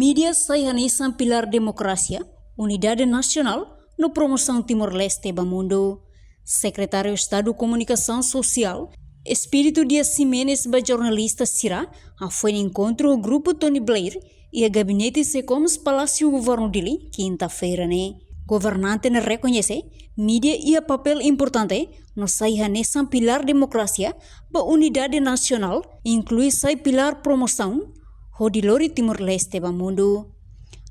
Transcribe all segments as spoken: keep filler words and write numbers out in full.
Mídia sai hanesan pilár demokrasia, unidade nasionál no promosaun Timor-Leste ba mundu. Sekretáriu Estadu Komunikasaun Sosiál, Espíritu Dias Ximenes, ba jornalista sira hafoin enkontru ho grupu Tony Blair iha gabinete SECOMS, Palásiu Governu Dili, kinta-feira ne'e. Governante ne'e rekoñese mídia iha papél importante no sai hanesan pilár demokrasia ba unidade nasionál, inklui sai pilár promosaun hodi lori Timor-Leste ba mundu.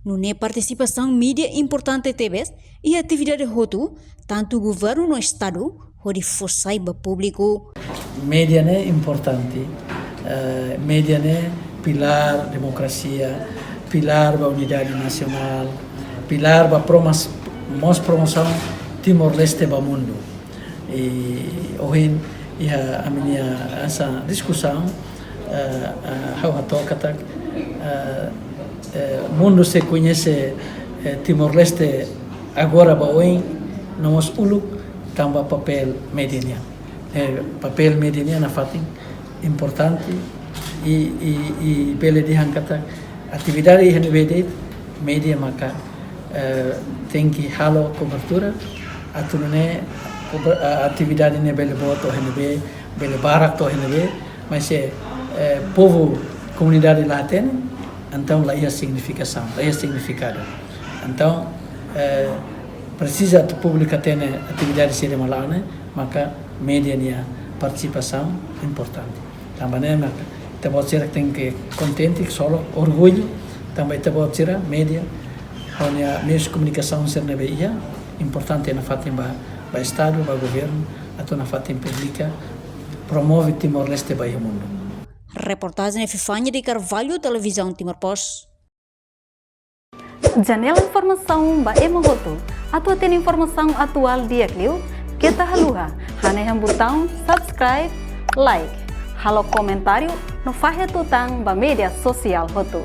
Nune'e partisipasaun mídia importante tebes iha atividade hotu, tantu governu no Estadu, hodi fó sai ba públiku. Mídia ne'e importante, eh, mídia ne'e pilár demokrasia, pilár ba unidade nasionál, pilár ba promas-, mós promosaun Timor-Leste ba mundu. I ohin iha ami-nia hanesan diskusaun, eh, eh, ha'u hato'o katak, eh, eh, mundu sei koñese, eh, Timor-Leste agora ba oin, no mós uluk, tanba papél mídia nian. Eh, papél mídia nian nafatin importante i, i, i bele dehan katak atividade iha ne'ebé de'it, mídia maka, eh, tenke halo kobertura, atu nune'e kober-, a-, atividade ne'e bele boot to'o iha ne'ebé, bele barak to'o iha ne'ebé, mas se, eh, povu, komunidade la hatene, entaun la iha signifikasaun, la iha signifikadu. Entaun, eh, presiza atu públiku hatene atividade sira mak la'o ne'e, maka mídia nia partisipasaun importante. Tanba ne'e maka ita-boot sira tenke kontente, ksolok, orgullu, tanba ita-boot sira mídia, ho nia meius komunikasaun sira ne'ebé iha, importante nafatin ba, ba Estadu, ba governu, atu nafatin publika, promove Timor-Leste ba iha mundu. Reportajen Epifania de Carvalho, Televizaun Timor Post. Janela informasaun ba ema hotu. Atu hatene informasaun atuál di'ak liu, keta haluha hanehan butaun subscribe, like, halo komentáriu no fahe tutan ba média sosiál hotu.